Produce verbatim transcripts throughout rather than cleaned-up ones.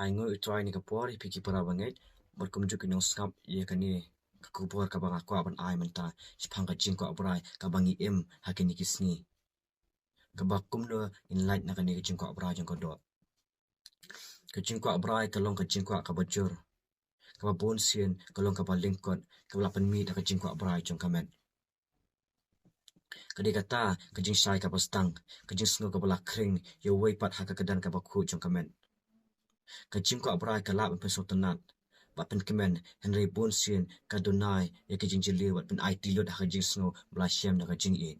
Ai nguh ïa U Trai ïa kane ka por, ïa phi ki para bangeit bad kumjuh ki nongsngap, ïa kane ka khubor kaba nga kwah ban ai mynta shaphang ka jingkwah brai kaba ngi im ha kine ki sngi. Kaba kumno ngin lait na kane ka jingkwah brai jong ka doh. Ka jingkwah brai ka long ka jingkwah kaba jur, kaba bun sien ka long kaba lyngkot, kaba la pynmih da ka jingkwah brai jong ka met. Ka dei kata ka jingshai kaba sdang, ka jingsngew kaba la khring ïa uwei pat ha ka kyrdan kaba khuid jong ka met. Ka jingkwah brai ka lah ban pynsngewtynnat bad pynkmen, hynrei bun sien ka donai ïa ka jingjylliew bad pynaiti lut ha ka jingsngew ba la shem da ka jingïeit.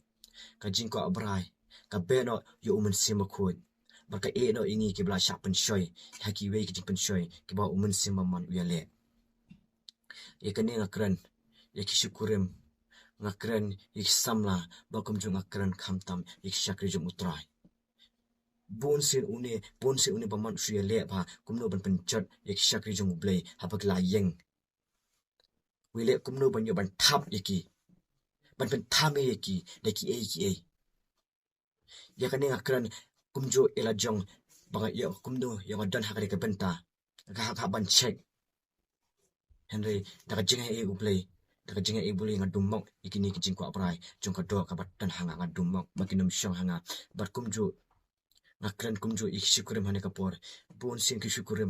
Ka jingkwah brai ka beh noh ïa U Mynsiem Bakhuid bad ka ïeh noh ïa ngi kiba la shah pynshoi ha kiwei ki jingpynshoi kiba U Mynsiem Bymman u ïaleh. Ïa kane nga kren ïa ki shakri, nga kren ïa ki samla, bad kumjuh nga kren khamtam ïa ki shakri jong U Trai. Bun sien une, bun sien une bymman u shu ïaleh ba kumno ban pynjot ïa ki shakri jong U Blei haba ki la ïeng. U ïaleh kumno ban ïoh ban thap ïa ki, ban pynthame ïa ki da kiei kiei. Ïa kane nga kren kumjuh ïa la jong ba nga ïoh kumno ïoh nga don ha kane ka bynta, ka hap ban check. Hynrei da ka jingaiei U Blei, da ka jingaiei U Blei nga dum mok ïa kine ki jingkwah brai jong ka doh kaba don ha nga, nga dum mok ba kin ym shong ha nga. Bad kumjuh nga kren kumjuh ïa ki shakri ha kane ka por. Bun sien ki shakri,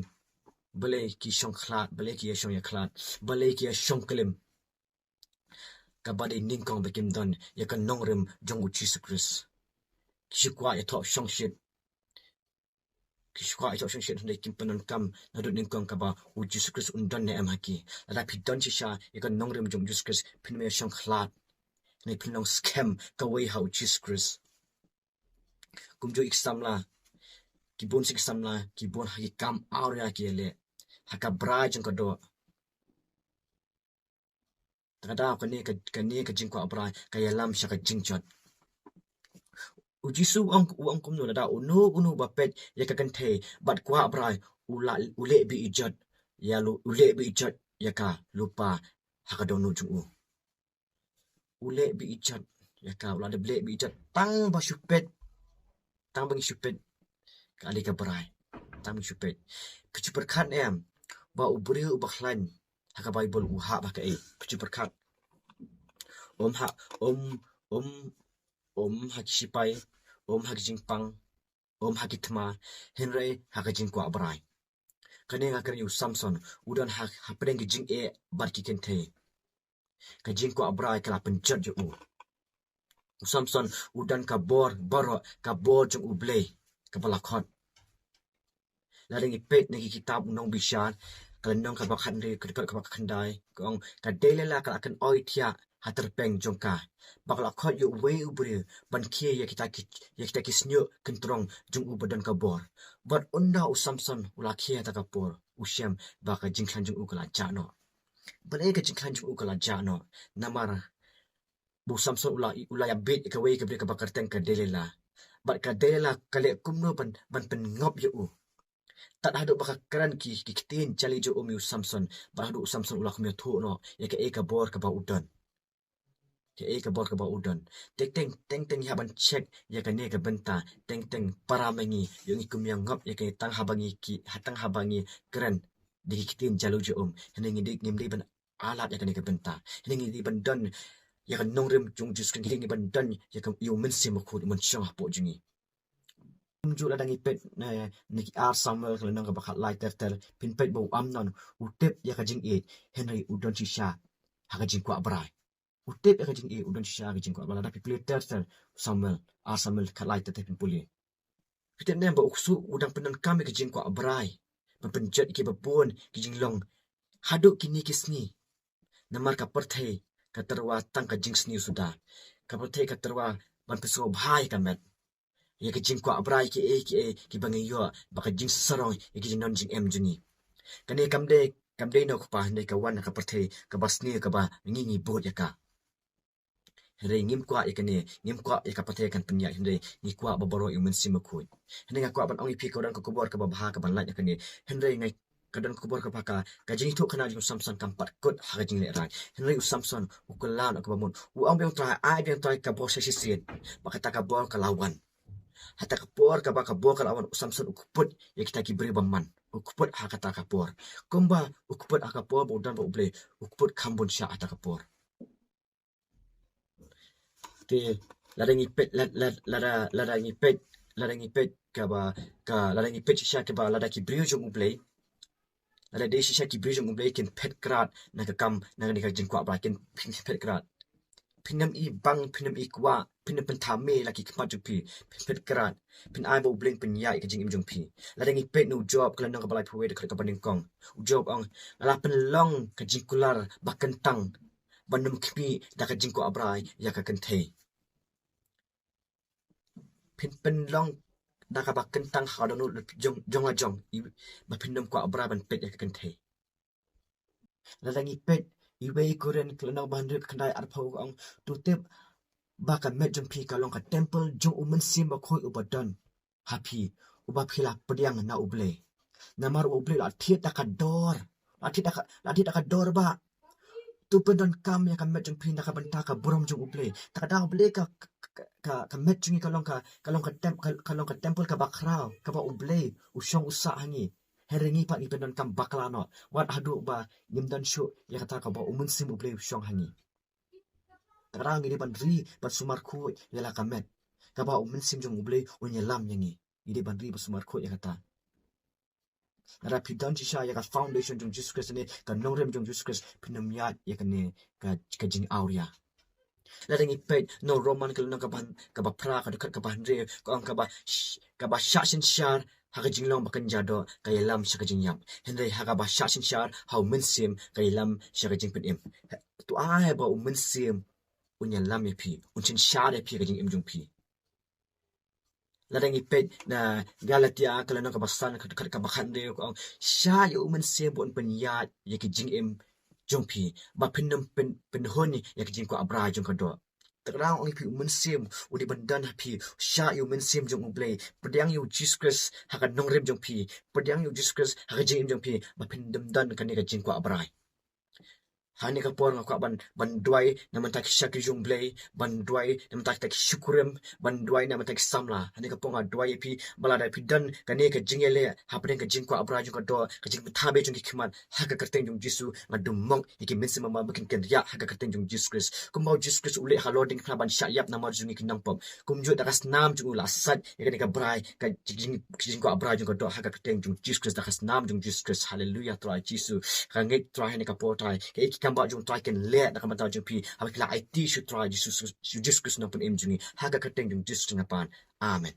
balei ki shong khlad, balei ki ïa shong ïa khlad, balei ki ïa shong klim? Kaba dei nyngkong ba kim don ïa ka nongrim jong U Jisu Khrist. Ki shu kwah ïa thoh shongshit, ki shu kwah ïa thoh shongshit, hynrei kim pyndonkam naduh nyngkong kaba U Jisu Khrist un don ne em ha ki. Lada phi don shisha ïa ka nongrim jong U Jisu Khrist, phin ym ïa shong khlad, hynrei phin long skhem kawei ha U Jisu Khrist. Kumjuh ïa ki samla, ki bun sien ki samla ki bun ha ki kam awria ki ïaleh ha ka brai jong ka doh. Te ka daw kane ka, kane ka jingkwah brai ka ïalam sha ka jingjot. U Jisu u ong, u ong kumno? Lada uno uno ba peit ïa ka kynthei bad kwah brai, u la, u leh beit ijot ïa la, u leh beit ijot ïa ka lypa ha ka dohnud jong u. U leh beit ijot ïa ka, u la dep leh beit ijot tang ba shu peit, tang ba ngi shu peit ka, ka brai, tang ba ngi shu peit. Phi ju pyrkhat em ba u briew uba khlaiñ ha ka Baibl u hap ha kaei? Phi ju pyrkhat? Ym ha, ym, ym, ym ha ki shipai, ym ha ki jingpang, ym ha ki thma, hynrei ha ka jingkwah brai. Kane nga kren ïa u Samson, u don ha, hapdeng ki jingeh bad ki kynthei. Ka jingkwah brai ka la pynjot ïa u. U Samson u don ka bor baroh, ka bor jong U Blei kaba la khot. Lada ngi peit na ki kitab u Nongbishar, ka lynnong kaba khathynriew, ka dkhot kaba khyndai, ka ong, ka Delila ka la kynoi thiah ha tyrpeng jong ka, ba ka la khot ïa uwei u briew ban khie ïa kita ki, ïa kita ki shñiuh kyntrong jong u ba don ka bor. Bad ynda u Samson u la khie ha kata ka por, u shem ba ka jingkhlaiñ jong u ka la jah noh. Balei ka jingkhlaiñ jong u ka la jah noh? Namar ba u Samson u la, u la ïabit ïa kawei ka briew kaba kyrteng ka Delila. Bad ka Delila ka leh kumno ban, ban pynngop ïa u? Tad haduh ba ka kren ki, ki ktien jali jong um ïa u Samson, bad haduh u Samson u la kham ïathuh noh ïa kaei ka bor kaba u don. Kaei ka bor kaba u don. Teng teng, teng teng ïa ban check ïa kane ka bynta, teng teng para ma ngi, ïoh ngi kum ïa ngop ïa kane tang haba ngi ki, ha tang haba ngi kren da ki ktien jali jong um. Hynrei ngi dei, ngim dei ban alat ïa kane ka bynta. Hynrei ngi dei ban don ïa ka nongrim jong U Jisu Khrist, ngi dei ban don ïa ka, ïa U Mynsiem Bakhuid un shong hapoh jong ngi. Kumjuh lada ngi peit na, na ki Ar Samuel ka lynnong kaba khatlai ter ter, phin peit ba u Amnon u tip ïa ka jingïeit, hynrei u don shisha ha ka jingkwah brai. U tip ïa ka jingïeit, u don shisha ha ka jingkwah brai. Lada phi pule ter ter Samuel, Ar Samuel khatlai ter ter phin pule. Phi tip ne em ba u ksuh u dang pyndonkam ïa ka jingkwah brai ban pynjot ïa kiba bun ki jinglong haduh kine ki sngi. Namar ka pyrthei ka tyrwa tang ka jingsniew suda. Ka pyrthei ka tyrwa ban pynsngewbha ïa ka met, ïa ka jingkwah brai kiei kiei kiba ngi ïoh, ba ka jingsarong ïa ka jingdon jingem jong ngi. Kane kam dei, kam dei na u kpa, hynrei ka wan na ka pyrthei kaba sniew kaba ngi ngi bud ïa ka. Hynrei ngim kwah ïa kane, ngim kwah ïa ka pyrthei kan pynïaid, hynrei ngi kwah ba baroh ïa U Mynsiem Bakhuid. Hynrei nga kwah ban ong ïa phi ka don ka khubor kaba bha kaban lait ïa kane. Hynrei ngi, ka don ka khubor kaba ka, ka jingïathuhkhana jong u Samson kam pat kut ha ka jinglehrain. Hynrei u Samson u kylla noh kaba mut. U ong biang, Trai, ai biang Trai ka bor sa shisien. Bad kata ka bor ka la wan. Ha kata ka por kaba ka bor ka la wan, u Samson u kput ïa kita ki briew bymman. u kput ha kata ka por. Kumba u kput ha ka por ba u don bad U Blei, u kput kham bun shah ha kata ka por. Te lada ngi peit, lad-, lad-, lada, lada ngi peit, lada ngi peit kaba, ka, lada ngi peit shisha kaba, lada ki briew jong U Blei, lada dei shisha ki briew jong U Blei kin phet krad na ka kam, na kane ka jingkwah Blei, kin, kin phet krad. Phin ym i bang, phin ym i kwah, phin ym pynthame la ki khmat jong phi, phin phet krad, phin ai ba U Blei un pynïaid ïa ka jingim jong phi. Lada ngi peit na u Job, ka lynnong kaba laiphew wei, dkhot kaba nyngkong. U Job u ong, nga la pynlong ka jingkular ba kyntang, ban ym khmih da ka jingkwah Blei ïa ka kynthei. Phin pynlong da kaba kyntang ha ka dohnud jong, jong la jong, i, ba phin ym kwah Blei ban peit ïa ka kynthei. Lada ngi peit, Iwei Korinth, ka lynnong ba hynriew, ka khyndai arphew, ka ong, to tip ba ka met jong phi ka long ka templ jong U Mynsiem Bakhuid uba don ha phi, uba phi la pdiang na U Blei. Namar U Blei la thied da ka dor, la thied da ka, la thied da ka dor ba. To pyndonkam ïa ka met jong phi na ka bynta ka burom jong U Blei. Te ka daw U Blei ka, ka, ka, ka met jong ngi ka long ka, ka long ka tem-, ka, ka long ka templ kaba khraw, kaba U Blei u shong u sah ha ngi. Hynrei ngi pat ngi pyndonkam bakla noh. Wat haduh ba ngim don shuh ïa kata kaba U Mynsiem U Blei u shong ha ngi. Te ka daw ngi dei ban ri ban sumar khuid ïa la ka met kaba U Mynsiem jong U Blei un ïalam ïa ngi. Ngi dei ban ri ban sumar khuid ïa kata. Lada phi don shisha ïa ka foundation jong Jisu Khrist ne ka nongrim jong Jisu Khrist, phin ym ïaid ïa kane ka, ka jingawria. Lada ngi peit na u Roman ka lynnong kaba, kaba phra, ka dkhot kaba hynriew, ka ong, kaba sh-, kaba shah synshar ha ka jinglong ba kynja doh ka ïalam sha ka jingïap. Hynrei ha kaba shah synshar ha U Mynsiem ka ïalam sha ka jingpynim. To ai ba U Mynsiem un ïalam ïa phi, un synshar ïa phi ha ka jingim jong phi. Lada ngi peit na Galatia ka lynnong kaba san, ka dkhot kaba khathynriew, ka ong, shah ïa U Mynsiem ba un pynïaid ïa ka jingim jong phi, ba phin ym pyn-, pynhun ïa ka jingkwah Blei jong ka doh. Te ka daw ong ïa phi, U Mynsiem u dei ban don ha phi. Shah ïa U Mynsiem jong U Blei, pdiang ïa U Jisu Khrist ha ka nongrim jong phi, pdiang ïa U Jisu Khrist ha ka jingim jong phi, ba phin ym don kane ka jingkwah Blei. Ha kane ka por nga kwah ban, ban duwai na ka bynta ki shakri jong U Blei, ban duwai na ka bynta kita ki shakri, ban duwai na ka bynta ki samla. Ha kane ka por nga duwai ïa phi, ba lada phi don kane ka jingïaleh hapdeng ka jingkwah Blei jong ka doh, ka jingpynthame jong ki khmat, ha ka kyrteng jong Jisu nga dum mok ïa ki mynsiem ba kin kynriah ha ka kyrteng jong Jisu Khrist. Kumba U Jisu Khrist u leit halor diengphna ban shah ïap namar jong ngi ki nongpop, kumjuh da ka snam jong u la sait ïa kane ka Blei, ka jing-, jing-, jingkwah Blei jong ka doh ha ka kyrteng jong Jisu Khrist, da ka snam jong Jisu Khrist. Haleluya, Trai Jisu. Nga ngeit Trai ha kane ka por Trai, kaei ki kam ba jong Trai kin leh na ka bynta jong phi, haba ki la aiti sha u Trai Jisu, sha u Jisu Khrist u nongpynim jong ngi. Ha ka kyrteng jong Jisu Khrist nga pan. Amen.